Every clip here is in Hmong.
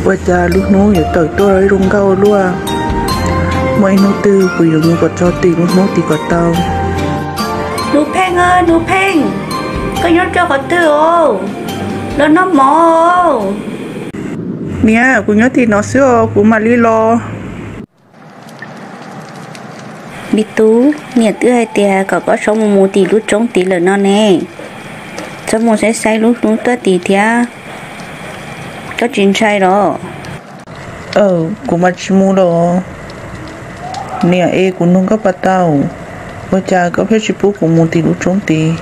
Ua cas lub hnub yuav tawm tuaj zoo nkauj ua luaj? Muaj ib hnub twg kuv yuav mus kom txog tim lub hnub tid kom tau. Nus Pheej, Nus Pheej, koj nyob rau qhov twg os? Los noj mov. Niam, kuv nyob tim no xwb os, kuv mam li los. Me tub, niam twb hais tias kom koj txhob mus mus tim lub roob tid lawm no ne. Txhob mus saib saib lub hnub tuaj tid thiab. Koj tsis ntshai los? Kuv mas tsis mus los. Niam es kuv nug koj puas tau, ua cas koj pheej tsis pub kuv mus tim lub roob tid?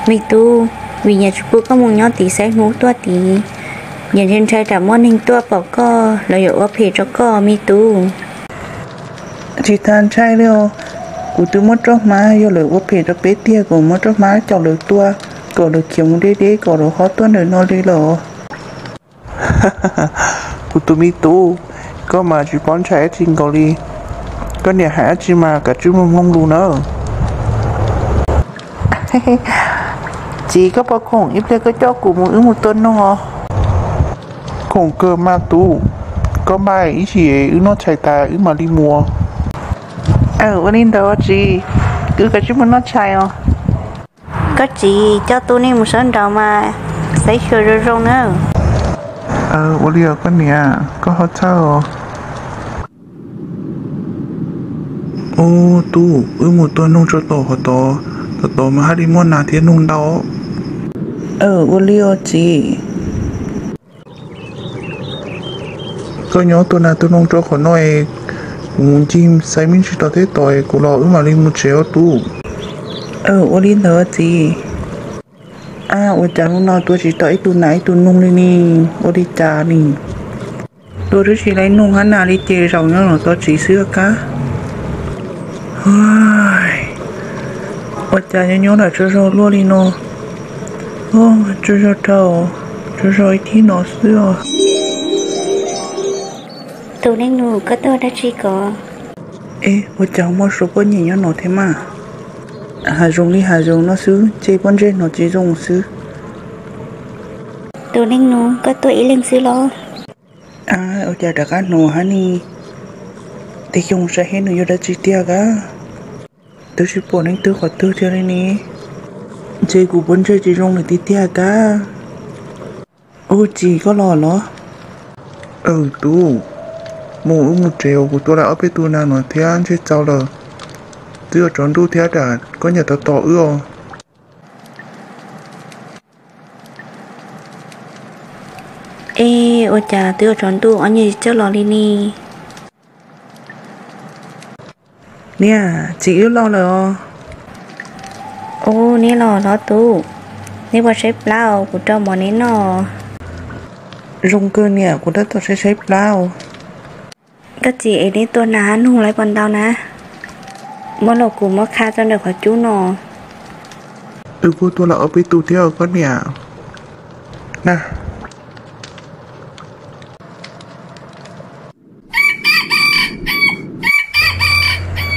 Me tub, vim niam tsis pub koj mus nyob tid saib hnub tuaj tid, niam ntshai ntshai tsam muaj neeg tuaj pom koj lawv yuav ua phem rau koj me tub. Tsis tas ntshai li os, kuv twb muab roj hmab, yog lawv ua phem rau peb tiag kuv muab roj hmab caum lawv tua, kom lawv khiav mus deb deb kom lawv ho tuaj ntawm no li lawm. Kuv tus me tub, koj mas tsis paub ntshai dab tsi nkaus li. Koj niam hais dab tsi mas kav tsij mus mloog lus nawb. Txiv, koj puas khoom ib pliag koj coj kuv mus wb mus tua noog os? Khoom kawg mas tub, koj npaj ib sim wb noj tshais tas wb mam li mus. Ua li ntawd txiv, wb kav tsij mus noj tshais os. Koj txiv, coj tub neeg mus sab nraud mas saib xyuas zoo zoo nawb. Ua li os koj niam, koj ho txhawj os. Ub tub, wb mus tua noog tso tom hov tod, tom tod mas haj li muaj nas thiab noog ntau. Ua li os txiv. Koj nyob tua nas tua noog rau qhov no es kuv mus ncig saib me ntsis tom tej tod es kuv los wb mam li mus tsev os tub. Ua li ntawd txiv. Ab, ua cas hnub no tua tsis tau ib tug nas ib tug noog li ne, ua li cas ne? Tua twb tsis tau noog hab nas li ces zaum nyob los tos txiv xwb kab. Ua cas nyob nyob lam tsaug zog luaj li no. Tsaug zog rau, tsaug zog ib thib no xwb os. Tus neeg nus, koj tuaj dab tsi ko? Ua cas muaj suab poj niam nyob no thiab mas? Hav zoov li hav zoov no xwb, ntshe poj ntseg no tsis zoo xwb. Tus neeg nus, koj tuaj ib leeg xwb los? Ua cas rov qab hnov hab ne? Tej xyoo saib seb nws yog dab tsi tiag kab. Twb tsis pom leej twg qhov twg thiab li ne. Ntshe kuv poj ntseg tsis zoo lawm tiag tiag kab. Ub, txiv, koj los los? Aw tub, mus wb mus tsev os, kuv tua lawm ob peb tug nas no thiab ntshe txaus lawm. Twb yuav tsaus ntuj thiab, koj nyiam tos tos wb os. Ej, ua cas twb yuav tsaus ntuj ob niag tsis coj los li ne? Niam, txiv wb los lawm os. Ub, neb los los tub, neb puas saib plab os, kuv rau mov neb noj. Zoo kawg niam, kuv tab tom saib saib plab os. Koj txiv, es neb tua nas hab noog lawm puas ntau na? Muab los kuv muab qha tso ntawm qhov cub no. Wb kuj tua lawm ob peb tug thiab koj niam.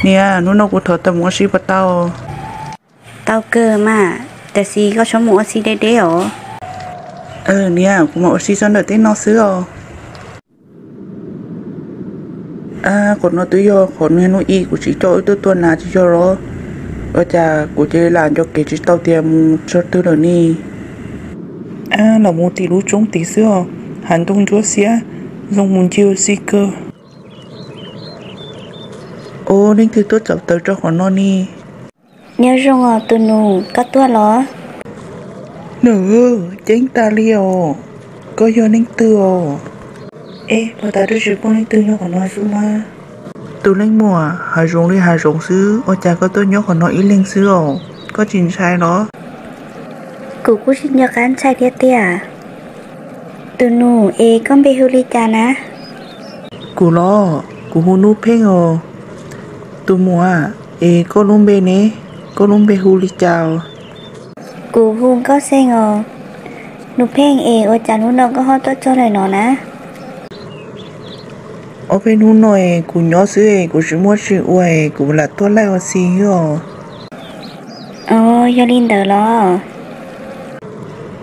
Niam, hnub no kuv thov tau mus ua si puas tau? Tau kawg mas, tab sis koj txhob mus ua si deb deb os. Niam, kuv mam ua si tso ntawm tej no xwb os. Ab, qhov no twb yog qhov niag hnub ib kuv tsis coj wb tuaj tua nas tsis yog los? Ua cas kuv cia li lam nco kev tsis tau tias mus txog twg lawm ne? Ab, los mus tim lub roob tid xwb os, hav ntoo ntsuab xiab, zoo mus ncig ua si kawg. Ub, leej twg tuaj txaus taws rau qhov no ne? Nyob zoo os tus nus, koj tuaj los? Nws, ceeb tas li os, koj yog leej twg os? Ej, puas tas twb tsis pom leej twg nyob qhov no xwb mas. Tus leej muam, hav zoov li hav zoov xwb, ua cas koj tuaj nyob qhov no ib leeg xwb os? Koj tsis ntshai los? Kuv kuj tsis nco qab ntshai thiab tiag. Tus nus, es koj npe hu li cas na? Kuv los, kuv hu Nub Pheej os. Tus muam, es koj lub npe ne? Koj lub npe hu li cas os? Kuv hu Nkauj Xeej os. Nub Pheej, es ua cas hnub no koj ho tuaj txog lawm no na? Ob peb hnub no es kuv nyob xwb es kuv tsis muaj tsis ua es kuv lam tuaj laij ua si xwb os. Os, yog li ntawd los?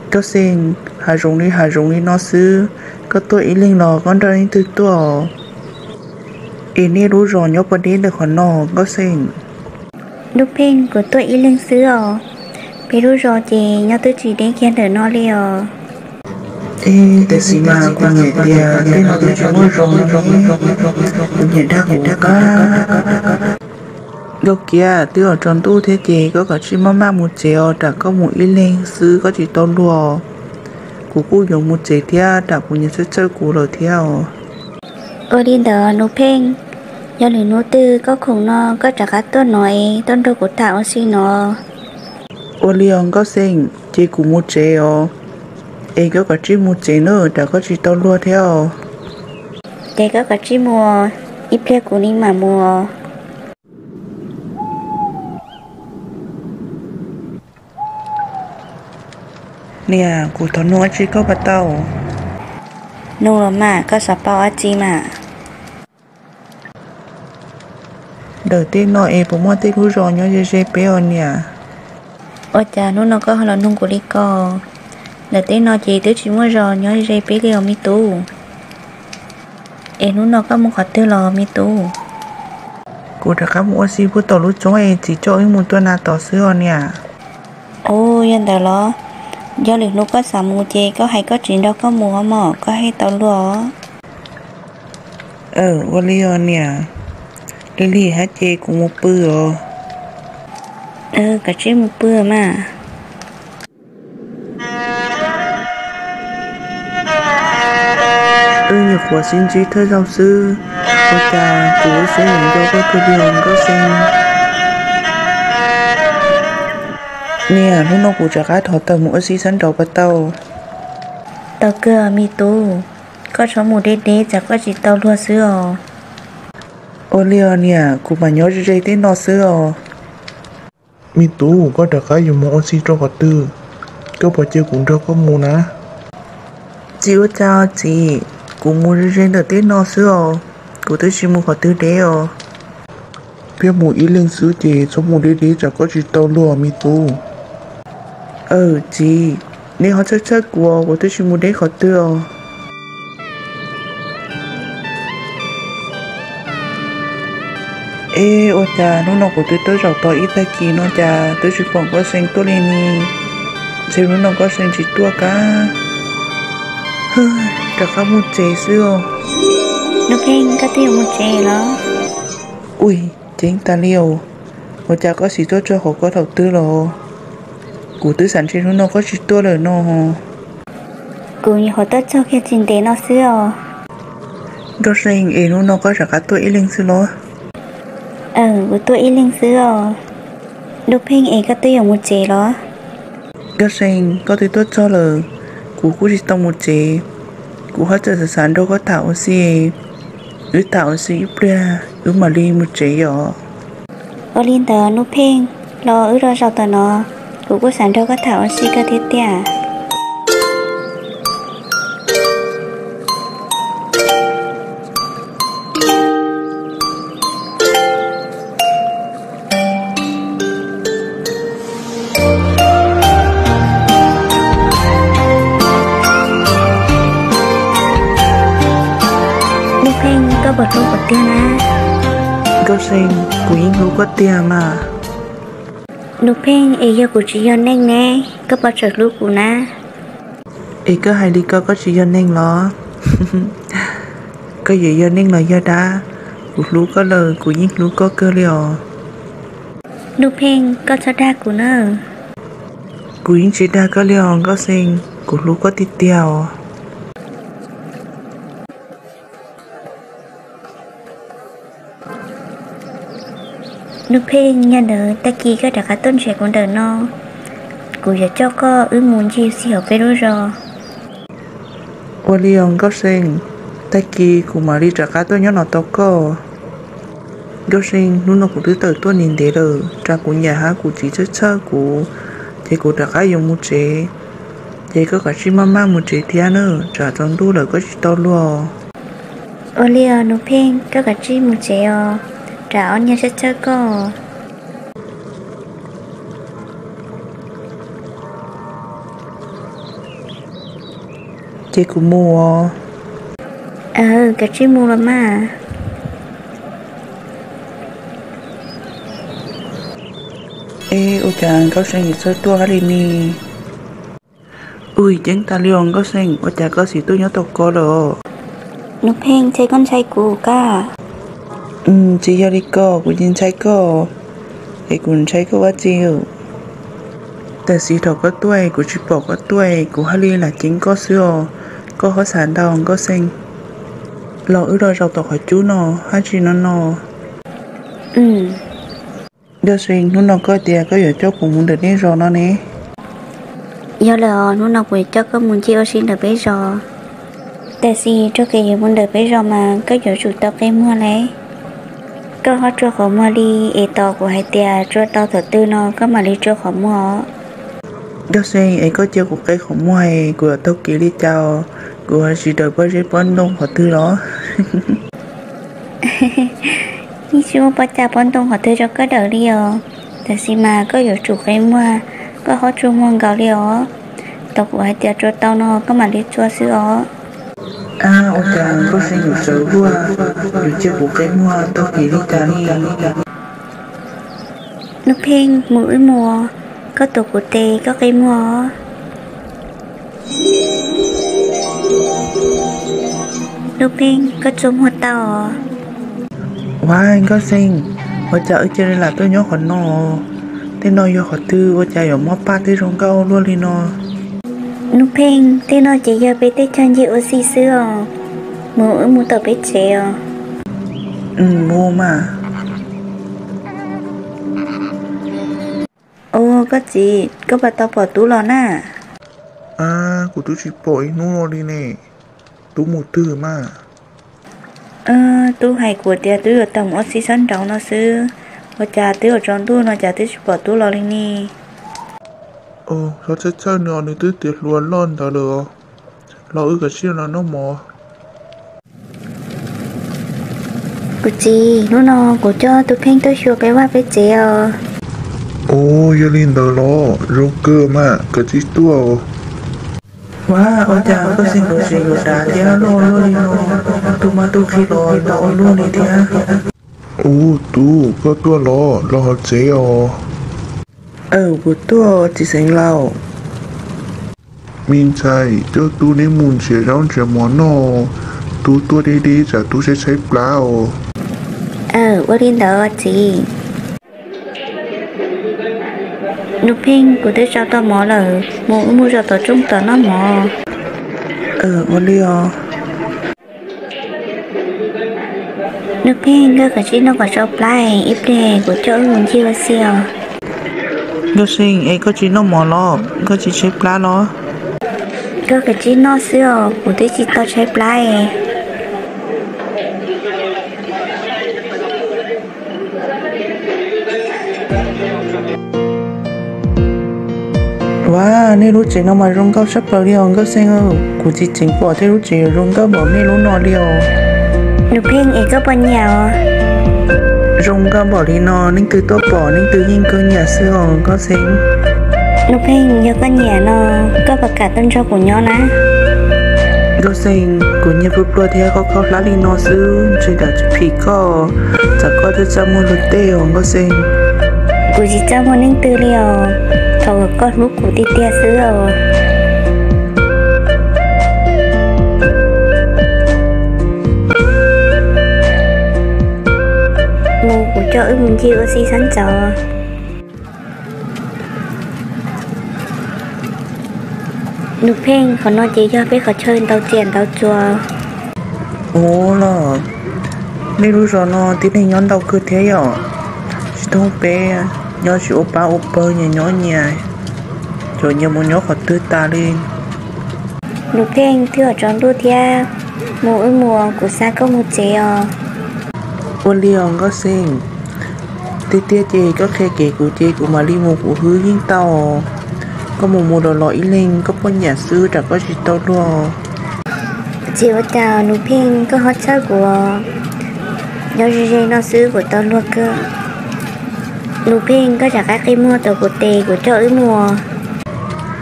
Nkauj Xeej, hav zoov li hav zoov li no xwb, Koj tuaj ib leeg los koj nrog leej twg tuaj? Es nej lub zos nyob puas deb ntawm qhov no Nkauj Xeeb? Nuj Pheej, kuv tuaj ib leeg xwb os. Peb lub zos ces nyob twb tsis deb kiag ntawm no li os. Tiam sis mas kuv nyiam tias tej no twb tsis muaj zos, kuv nyiam dag kuv kab. Nkauj Kiab, twb yuav tsaus ntuj thiab ces koj kav tsij maj maj mus tsev os, tsam koj mus ib leeg xwb koj tsis tau luag. Kuv kuj yuav mus tsev thiab tsam kuv nyiam txhawj txhawj kuv lawm thiab os. Ua li ntawd Nuj Pheej, yog lwm hnub twg koj khoom no koj rov qab tuaj no es tuaj nrog kuv tham ua si no. Ua li os Nkauj Xeeb, ces kuv mus tsev os. Es koj kav tsij mus tsev na, tsam koj tsis tau luag thiab os. Ces koj kav tsij mus, ib pliag kuv li mam mus. Niam, kuv thov nug dab tsi koj puas tau? Nug los mas, koj xav paub dab tsi mas? Ntawm tej no es puas muaj tej lub zos nyob ze ze peb os niam? Ua cas hnub no koj ho los nug kuv li ko? Ntawm tej no ces twb tsis muaj zos nyob ze peb li os me tub. Es hnub no koj mus qhov twg los me tub? Kuv rov qab mus ua si puag tom lub roob es txiv coj wb mus tua nas tod xwb os niam. Ua yog ntawd los, yog lwm hnub koj xav mus ces koj hais koj txiv nrog koj mus mog, koj thiaj tau luag. Ua li os niam, lig lig hab ces kuv mus pw os. Kav tsij mus pw mas. Wb nyuam qhuav sib ntsib thawj zaug xwb, ua cas kuv lub siab yeej nco koj kawg li os Nkauj Xeeb. Niam, hnub no kuv rov qab thov tawm mus ua si sab nraud puas tau? Tau kawg me tub, koj txhob mus deb deb tsam koj tsis tau luag xwb os. Ua li os niam, kuv mam nyob ze ze tej no xwb os. Me tub, koj rov qab yuav mus ua si rau qhov twg? Koj puas cia kuv nrog koj mus na? Tsis ua cas txiv, kuv mus ze ze ntawm tej no xwb os, kuv twb tsis mus qhov twg deb os. Thiab mus ib leeg xwb ces txhob mus deb deb tsam koj tsis tau luag me tub. Aw txiv, nej ho txhawj txhawj kuv os, kuv twb tsis mus deb qhov twg os. Eb, ua cas hnub no kuv twb tuaj zaum tau ib tag kis no cas twb tsis pom Nkauj Xeeb tuaj li ne? Ntshe hnub no Nkauj Xeeb tsis tuaj kab. Rov qab mus tsev xwb os. Nuj Pheej, koj twb yuav mus tsev los? Ui, ceeb tas li os. Ua cas koj sim tuaj txog qhov koj thaum twg los? Kuv twb xav ntshe hnub no koj tsis tuaj lawm no. Kuv nyuam qhuav tuaj txog kiag tsis ntev no xwb os. Nkauj Xeeb, es hnub no koj rov qab tuaj ib leeg xwb los? Aw, kuv tuaj ib leeg xwb os. Nuj Pheej, es koj twb yuav mus tsev los? Nkauj Xeeb, koj twb tuaj txog lawm, kuv kuj tsis tau mus tsev. Kuv haj tseem xav xav nrog koj tham ua si. Wb tham ua si ib pliag wb mam li mus tsev os. Ua li ntawd Nuj Pheej, los wb rov zaum tom no, kuv kuj xav nrog koj tham ua si kawg thiab tiag. Nuj Pheej, koj puas hlub kuv tiag na? Nkauj Xeeb, kuv yeej hlub koj tiag mas. Nuj Pheej, es yog kuv tsis yog neeg ne, koj puas tseem hlub kuv na? Es koj hais li ko koj tsis yog neeg los? Koj yuav yog neeg los yog dab, kuv hlub koj lawm kuv yeej hlub koj kawg li os. Nuj Pheej, koj txhob dag kuv na. Kuv yeej tsis dag koj li os Nkauj Xeeb, kuv hlub koj tiag tiag os. Nuj Pheej, yog ntawd tag kis koj rov qab tuaj nrhiav kuv ntawm no, kuv yuav coj koj wb mus ncig xi hauv peb lub zos. Ua li os Nkauj Xeeb, tag kis kuv mam li rov qab tuaj nyob no tos koj. Nkauj Xeeb, hnub no kuv twb tawm tuaj ntev ntev lawm, tsam kuv niam hab kuv txiv txhawj txhawj kuv, ces kuv rov qab yuav mus tsev. Ces koj kav tsij maj maj mus tsev thiab na, tsam tsaus ntuj lawm koj tsis tau luag. Ua li os Nuj Pheej, koj kav tsij mus tsev os, tsam ob niag txhawj txhawj koj. Ces kuv mus os. Aw, kav tsij mus los mas. Es ua cas Nkauj See yuav txawj tuaj hab li ne? Ua ceeb tas li os Nkauj See, ua cas koj txiv tuaj nyob tau koj lawm? Nuj Pheej, ntshe koj ntshai kuv kab. Tsis yog li ko, kuv tsis ntshai koj, es kuv ntshai koj ua tsi? Tam sim thaum koj tuaj kuv tsis pom koj tuaj, kuv haj li lam ceev koj xwb os. Koj ho xav ntau Nkauj See, los wb los zaum tom qhov cub no, hab tsis no no. Nkauj See, hnub no koj tias koj yuav coj kuv mus ntawm nej zos no ne? Yog lawm os, hnub no kuv yuav coj koj mus ncig ua si ntawm peb zos. Tam sim raug kev yuav mus ntawm peb zos mas koj yuav tsum tau qe muag lawm. Koj ho tsua qhov muag li, es tos kuv hais tias tsua tau thaum twg no koj mam li tsua qhov muag. Nkauj See, es koj cia kuv qe qhov muag, kuv yuav taug kev li cas? Kuv tsis daws pob zeb pob ntoo qhov twg los? Yeej tsis muaj pob cag pob ntoo qhov twg rau koj daws li os. Tam sim mas koj yuav tsum qe muag, koj ho tsua muag nkaus li os. Tos kuv hais tias tsua tau no koj mam li tsua xwb os. Ab, ua cas Nkauj See yuav txawv luaj, yuav cia kuv qe muag taug kev li cas li? Nuj Pheej, mus wb mus, koj tuav kuv tes koj qe muag. Nuj Pheej, koj tsua muag tau. Ua, Nkauj See, ua cas wb cia li lam tuaj nyob qhov no? Tej no yog qhov twg ua cas yuav mob paj tej zoo nkauj luaj li no? Nuj Pheej, tej no ces yog peb tej chaw ncig ua si xwb os. Mus, wb mus tom peb tsev os. Mus mas. Ua, koj txiv, koj puas tau pom Tub los na? Ab, kuv twb tsis pom ib hnub no li ne. Tub mus twg mas? Tub hais kuv tias Tub yuav tau mus ua si sab nraud no xwb. Ua cas twb yuav tsaus ntuj no cas twb tsis pom Tub los li ne? Txhob txhawj txhawj nws os, nws twb tiav hluas loj ntawd lawm os. Los wb kav tsij los noj mov. Kuv txiv, hnub no kuv coj Tub Pheej tuaj xyuas peb vaj peb tsev os. Ua, yog li ntawd los zoo kawg mas, kav tsij tuaj. Ua, ua cas Nkauj See kuv txiv yuav dav thiab loj luaj li no, tu mab tu qhe los ntau ua luaj li thiab. Ua, Tub, koj tuaj los, los hauv tsev os. Aw, kuv tuaj txiv Xeev Laus. Me ntxhais, coj Tub neb mus nrhiav zaub nrhiav mov noj, Tub tuaj deb deb tsam Tub tshaib tshaib plab os. Aw, ua li ntawd txiv. Nuj Pheej, kuv twb tsau tau mov lawm, mus wb mus zaum tom rooj tom noj mov. Aw, ua li os. Nuj Pheej, koj kav tsij noj kom tsau plab, ib pliag kuv coj wb mus ncig ua si os. Nkauj See, es koj tsis noj mov los koj tsis tshaib plab los? Koj kav tsij noj xwb os, kuv twb tsis tau tshaib plab es. Ua, nej lub tsev no mas zoo nkauj tshaj plaws li os Nkauj See. Kuv tsis tseem pom tej lub tsev zoo nkauj npaum nej lub no li os. Nuj Pheej, es koj puas nyiam os? Zoo nkauj npaum li no leej twg tuaj pom leej twg yeej kawg nyiam xwb os Nkauj See. Nuj Pheej, yog koj nyiam no, koj puas kam tuaj nrog kuv nyob na? Nkauj See, kuv nyiam pluag pluag thiab khaub khaub hlab li no xwb, ntshe kav tsis phim koj, tsam koj twb txaj muag luag tej os Nkauj See. Kuv tsis txaj muag leej twg li os, thov kom koj hlub kuv tiag tiag xwb os. Mus, kuv coj wb mus ncig ua si sab ntxov. Nuj Pheej, qhov no ces yog peb qhov chaw ntaus riam ntaus txuas. Ua los, nej lub zos no tib neeg nyob ntau kawg thiab yom? Tsis thoob peb, nyob tsis ua pab ua pawg, nyias nyob nyias, cov nyias mus nyob qhov twg tas li. Nuj Pheej, twb yuav tsaus ntuj thiab, mus wb mus, kuv xa koj mus tsev os. Ua li os Nkauj See, tiag tiag ces koj qhia kev kuv ces kuv mam li mus, kuv hwb yeej tau. Koj mus mus los los ib leeg koj poj niam xwb, rau koj tsis tau luag. Tsis ua cas Nuj Pheej, koj ho txhawj kuv, nyob ze ze no xwb kuv tau luag kawg. Nuj Pheej, koj rov qab qi muag rau kuv tes kuv coj wb mus.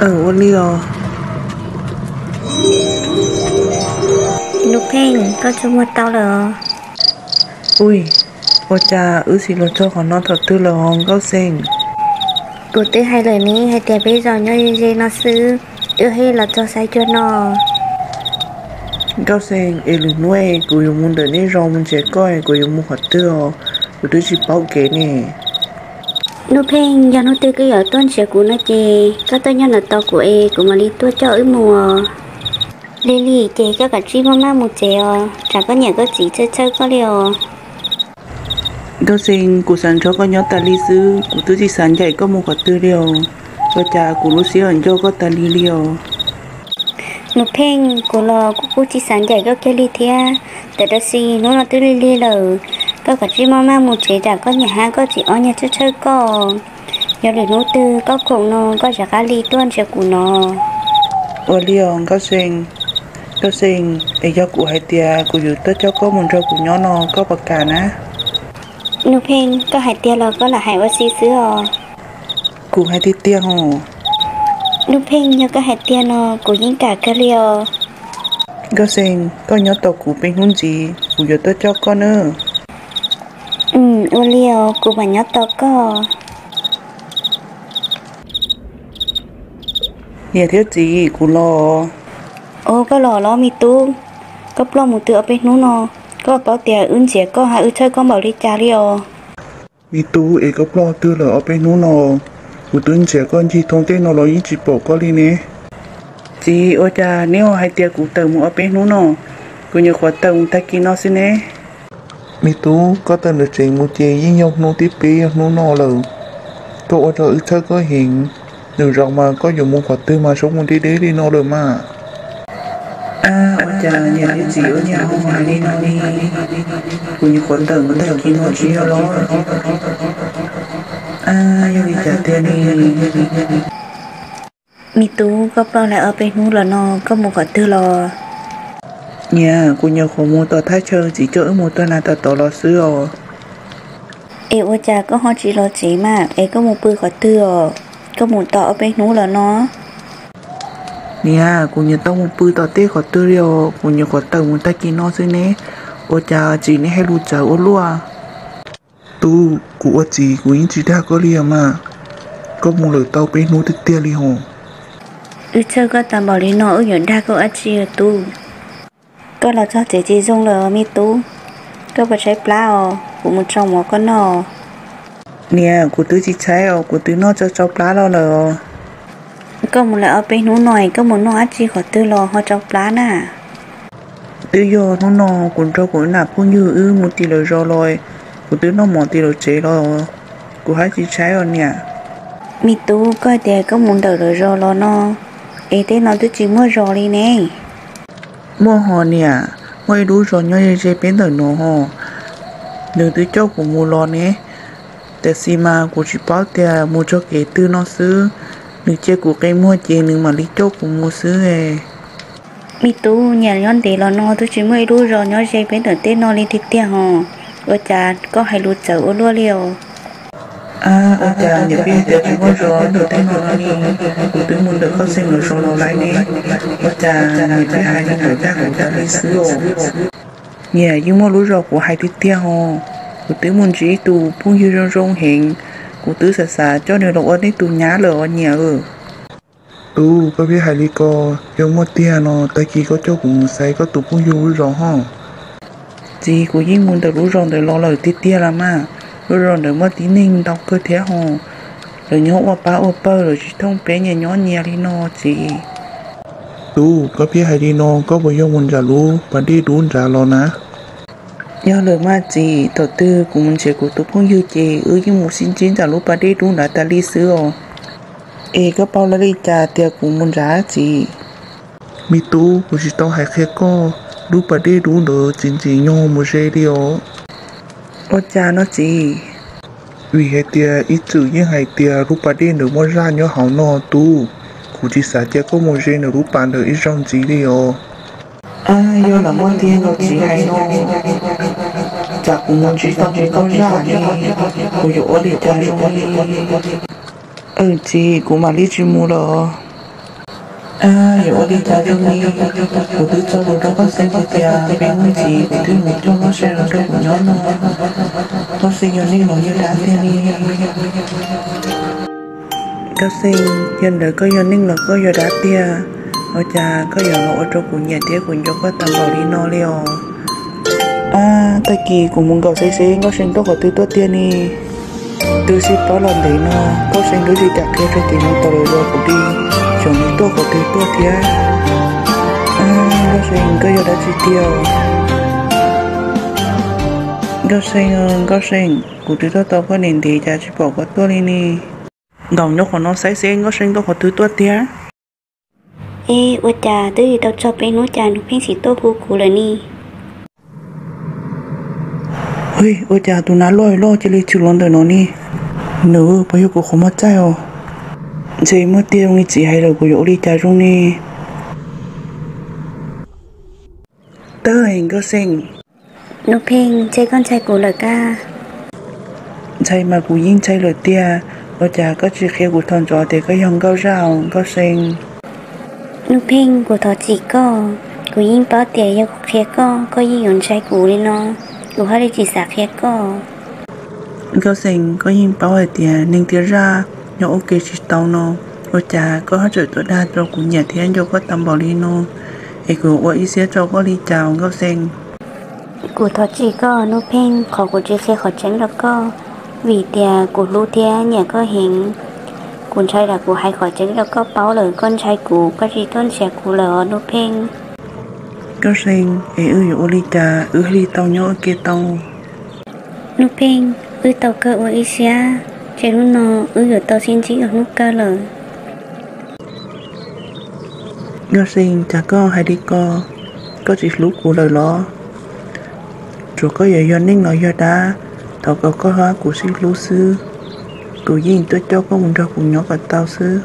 Ua li os. Nub Pheej, koj tsuas muag tau lawm os. Ua cas wb sim los txog qhov no thaum twg lawm os Nkauj Xeem? Kuv twb hais lawm ne hais tias peb zaum nyob ze ze no xwb, wb thiaj los txog saib cuag no. Nkauj Xeem, es lwm hnub kuv yuav mus ntawm nej zos mus nrhiav koj, kuv yuav mus qhov twg os? Kuv twb tsis paub kev ne. Nub Pheej, yog hnub twg koj yuav tuaj nrhiav kuv no ces koj tuaj nyob ntawm tos kuv es kuv mam li tuaj coj wb mus os. Li li ces koj kav tsij maj maj mus tsev os, tsam koj niam koj txiv txhawj txhawj koj li os. Nkauj Xeem, kuv xav nrog koj nyob tas li xwb, kuv twb tsis xav ncaim koj mus qhov twg li os. Ua cas kuv lub siab nco koj tas li li os? Nub Pheej, kuv los kuv kuj tsis xav ncaim koj kiag li thiab, tab sis hnub no twb lig lig lawm, koj kav tsij maj maj mus tsev tsam koj niam thiab koj txiv ob niag txhawj txhawj koj. Yog lwm hnub twg koj khoom no koj rov qab li tuaj nrhiav kuv no. Ua li os Nkauj Xeem. Nkauj Xeem, es yog kuv hais tias kuv yuav tuaj coj koj mus nrog kuv nyob no koj puas kam na? Nub Pheej, koj hais tiag los koj lam hais ua si xwb os? Kuv hais tiag tiag os. Nub Pheej, yog koj hais tiag no kuv yeej kam kawg li os. Nkauj Xeem, koj nyob tos kuv peb hnub ntxiv, kuv yuav tuaj coj koj nawb. Ua li os, kuv mam nyob tos koj. Niam thiab txiv, kuv los. Os, koj los los me tub? Koj ploj mus twg ob peb hnub no? Koj paub tias wb nrhiav koj hab wb txhawj koj npaum li cas li os. Me tub, es koj ploj twg lawm ob peb hnub no? Kuv twb nrhiav koj ncig thoob tej no los yeej tsis pom koj li ne. Txiv, ua cas neb ho hais tias kuv tawm mus ob peb hnub no? Kuv nyuam qhuav tawm mus tag kis no xwb ne. Me tub, koj tawm ntawm tsev mus ces yeej yog hnub thib peb yog hnub no lawm. Koj ua rau wb txhawj koj heev. Lwm zaus mas koj yuav mus qhov twg mas txhob mus deb deb li no lawm mas. Ab, ua cas niam thiab txiv ua cas ho hais li no li? Kuv nyuam qhuav tawm mus tag kis no tsis yog los? Ab, yog li cas tiag li? Me tub, koj ploj lawm ob peb hnub los no koj mus qhov twg los? Niam, kuv nyuam qhuav mus tom thaj chaw txiv coj wb mus tua nas tua tod los xwb os. Es ua cas koj ho tsis los tsev mas es koj mus pw qhov twg os? Koj mus tau ob peb hnub los no. Niam, kuv nyuam tau mus pw tom tej qhov twg li os, kuv nyuam qhuav tawm mus tag kis no xwb ne. Ua cas txiv neb hais lus txawv ua luaj? Tub, kuv ua txiv kuv yeej tsis dag koj li os mas. Koj mus lawm tau peb hnub tiag tiag li hos. Wb txhawj koj tas npaum li no wb yuav dag koj dab tsi os tub? Koj los txog tsev tsis zoo lawm me tub. Koj puas tshaib plab os? Kuv mus tsau mov koj noj. Niam, kuv twb tsis tshaib os, kuv twb noj tsau tsau plab los lawm os. Koj mus lawm ob peb hnub no es koj mus noj dab tsi qhov twg los ho tsau plab na? Twb yog hnub no kuv nrog kuv nam phooj ywg wb mus tim lawv zos los, kuv twb noj mov tim lawv tsev los, kuv haj tsis tshaib os niam. Me tub, koj tias koj mus ntawm lawv zos los no, es tej no twb tsis muaj zos li ne. Muaj hos niam, muaj ib lub zos nyob ze ze peb ntawm no hos. Nws twb coj kuv mus los ne, tiam sis mas kuv tsis paub tias mus txog kev twg no xwb. Nws cia kuv qe muag ces nws mam li coj kuv mus xwb. Me tub, niam nyob ntev los no twb tsis muaj ib lub zos nyob ze peb ntawm tej no li tiag tiag hos. Ua cas koj hais lus txawv ua luaj li os? Ab, ua cas niam pheej tias tsis muaj zos ntawm tej no no li? Kuv twb mus ntawm koj xeem lawv zos los lawm ne. Ua cas niam pheej hais li ntawd dag kuv tas li xwb os? Niam, yeej muaj lub zos kuv hais tiag tiag hos. Kuv twb mus ntsib ib tus phooj ywg zoo zoo heev, kuv twb xav xav coj nws los ua nej tus nyab lawm os niam. Tub, koj pheej hais li ko, yog muaj tiag no tag kis koj coj kuv mus xaiv koj tus phooj ywg lub zos hos. Txiv, kuv yeej mus ntawm lub zos ntawd los lawm tiag tiag los mas. Lub zos ntawd muaj tib neeg ntau kawg thiab hos. Lawv nyob ua pab ua pawg, lawv tsis thooj peb nyias nyob nyias li no txiv. Tub, koj pheej hais li no koj puas yog mus nram lub pas dej dub nrad los na? Yog lawm mas txiv, thaum twg kuv mus nrhiav kuv tus phooj ywg ces wb yeej mus sib ntsib nram lub pas dej dub nrad tas li xwb os. Es koj paub lawv li cas tias kuv mus nrad txiv? Me tub, kuv tsis tau hais qhia koj, lub pas dej dub ntawd tsis ntxim nyog mus ze li os. Ua cas no txiv? Vim hais tias ib txwm yeej hais tias lub pas dej ntawd muaj zaj nyob hauv no tub. Kuv tsis xav cia koj mus ze ntawm lub pas ntawd ib zaug ntxiv li os. Yog lawm muaj tiag los txiv hais no, tsam kuv mus ntsib tau tus tau zaj ne, kuv yuav ua li cas zoo li? Txiv, kuv mam li tsis mus lawm. Yuav ua li cas zoo li, kuv twb tso lus rau Nkauj Xeeb tias peb mus ntxiv, kuv twb mus coj Nkauj Xeeb los nrog kuv nyob no, Nkauj Xeeb yog neeg los yog dab tiag li? Nkauj Xeeb, yog ntawd koj yog neeg los koj yog dab tiag? Ua cas koj yuav los ua rau kuv nyiam thiab kuv nco koj tag npaum li no li os? Ab, tag kis kuv mus nkaum xeb xeb Nkauj Xeeb tuaj qhov twg tuaj tiag ne? Twb sib paub los ntev no, Nkauj Xeeb twb tsis kam qhia rau tim no tas lawm los kuv li, xyov nws tuaj qhov twg tuaj thiab. Nkauj Xeeb, koj yog dab tsi tiag? Nkauj Xeeb, Nkauj Xeeb, kuv twb tuaj tos koj ntev ntev cas tsis pom koj tuaj li ne? Nkaum nyob qhov no xeb xeb Nkauj Xeeb tuaj qhov twg tuaj tiag. Es ua cas twb tau txog peb hnub cas Nuj Pheej tsis tuaj hu kuv lawm ne? Ua cas tus nab loj loj cia li tshwm los ntawm no ne? Nws puas yog kuv qhov muag txaij os? Ntshe muaj tiag li txiv hais lawm, kuv yuav ua li cas zoo ne? Tag, Nkauj Xeeb. Nuj Pheej, ntshe koj ntshai kuv lawm kab. Ntshai mas kuv yeej ntshai lawm tiag. Ua cas koj tsis qhia kuv thaum ntxov tias koj yog Nkauj Zaj, Nkauj Xeeb? Nuj Pheej, kuv thov txim koj. Kuv yeej paub tias yog kuv qhia koj, koj yeej yuav ntshai kuv li no, kuv thiaj li tsis xav qhia koj. Nkauj Xeeb, koj yeej paub hais tias neeg thiab zaj nyob ua ke tsis tau no, ua cas koj ho tseem tuaj dag rau kuv nyiam thiab nco koj tag npaum li no, es kuv ua ib siab tso koj li cas, Nkauj Xeeb? Kuv thov txim koj Nuj Pheej, qhov kuv tsis qhia qhov tseeb rau koj, vim tias kuv hlub thiab nyiam koj heev. Kuv ntshai tsam kuv hais qhov tseeb rau koj paub lawm koj ntshai kuv, koj tsis tuaj nrhiav kuv lawm os Nuj Pheej. Nkauj Xeeb, es wb yuav ua li cas wb thiaj li tau nyob ua ke tau? Nuj Pheej, wb tau kawg ua ib siab, ces hnub no wb yuav tau sib ntsib ua hnub kawg lawm. Nkauj Xeeb, cas koj hais li ko, koj tsis hlub kuv lawm los? Tsuas koj yuav yog neeg los yog dab, thov kom koj hab kuv sib hlub xwb, kuv yeej tuaj coj koj mus nrog kuv nyob kom tau xwb.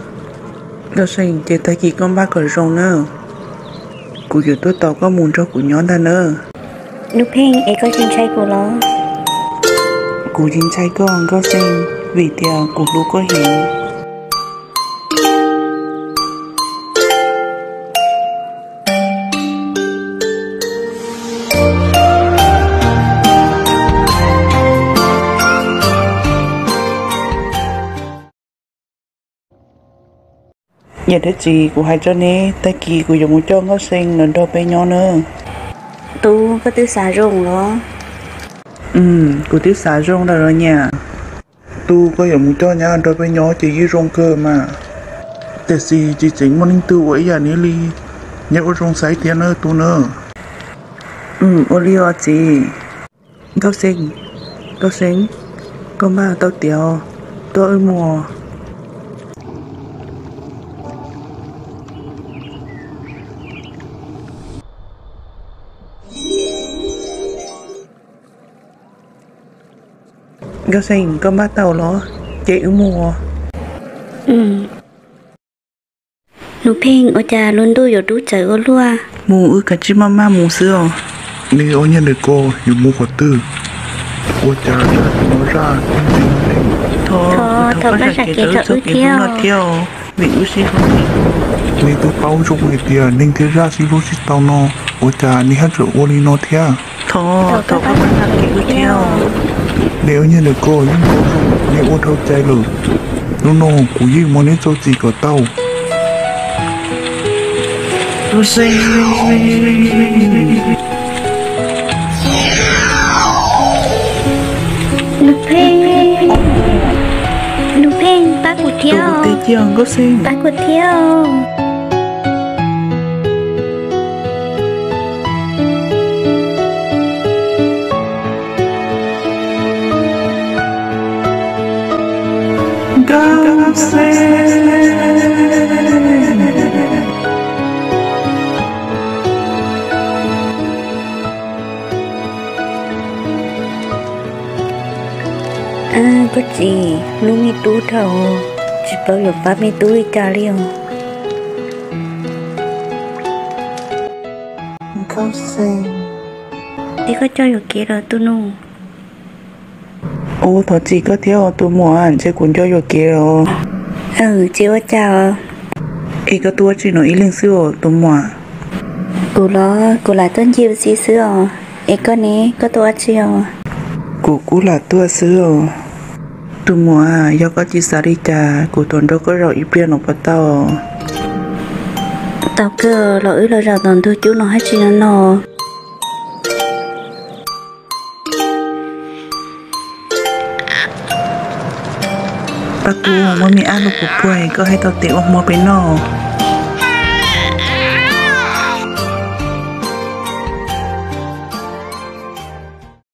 Nkauj Xeeb, ces tag kis koj npaj kom zoo nawb, kuv yuav tuaj tos koj mus nrog kuv nyob ntag nawb. Nuj Pheej, es koj tsis ntshai kuv los? Kuv tsis ntshai koj Nkauj Xeeb, vim tias kuv hlub koj heev. Niam thiab txiv, kuv hais tso ne, tag kis kuv yuav mus coj Nkauj Xeeb los nrog peb nyob nawb. Tub, koj twb xav zoo los? Kuv twb xav zoo lawm los niam. Tub, koj yuav mus coj nyab nrog peb nyob ces yeej zoo kawg mas. Tiam sis tsis tseem muaj leej twg ua ib yam neb li. Neb ua zoo xaiv thiab nawb tub nawb. Ua li os txiv. Nkauj Xeeb, Nkauj Xeeb, koj npaj tau tiav, tuaj wb mus. Nkauj Xeeb, koj npaj tau los? Ces wb mus. Nuj Pheej, ua cas lub ntuj yuav dub txawv ua luaj? Mus wb kav tsij maj maj mus xwb os. Neb ob niag ntawm ko yuav mus qhov twg? Ua cas zaj tus no zaj ntxim ntxim ne? Thov, thov koj zam kev rau wb txoj kev hlub no thiab os, vim wb sib hlub. Neb twb paub zoo hais tias neeg thiab zaj sib hlub tsis tau no, ua cas neb haj tseem ua li no thiab? Thov, thov koj zam kev wb thiab. Neb ob niag ntawm ko yeej paub zoo, neb ua dhau cai lawm. Hnub no kuv yeej muab neb txo txim kom tau. Nuj Pheej, Nuj Pheej, pab kuv thiab, pab kuv thiab. Nkauj Xeeb. Koj txiv, hlub me tub dhau, tsis paub yuav pab me tub li cas li os. Nkauj Xeeb, es koj coj yuam kev los tus nus? Ua thov txim koj thiab os tus muam, ntshe kuv nco yuam kev lawm. Tsis ua cas os. Es koj tuaj ua tsi no ib leeg xwb os tus muam? Kuv los kuv lam tuaj ncig ua si xwb os. Es koj ne, koj tuaj ua tsi os? Kuv kuj lam tuaj xwb os. Tus muam, yog koj tsis xav li cas kuv tuaj nrog koj zaum ib pliag no puas tau? Tau kawg los, wb los zaum tom ntug cub no hab tsi no no. Paj Kub, muab me ab los kuv puag, koj hais tau tes ua hmo peb noj.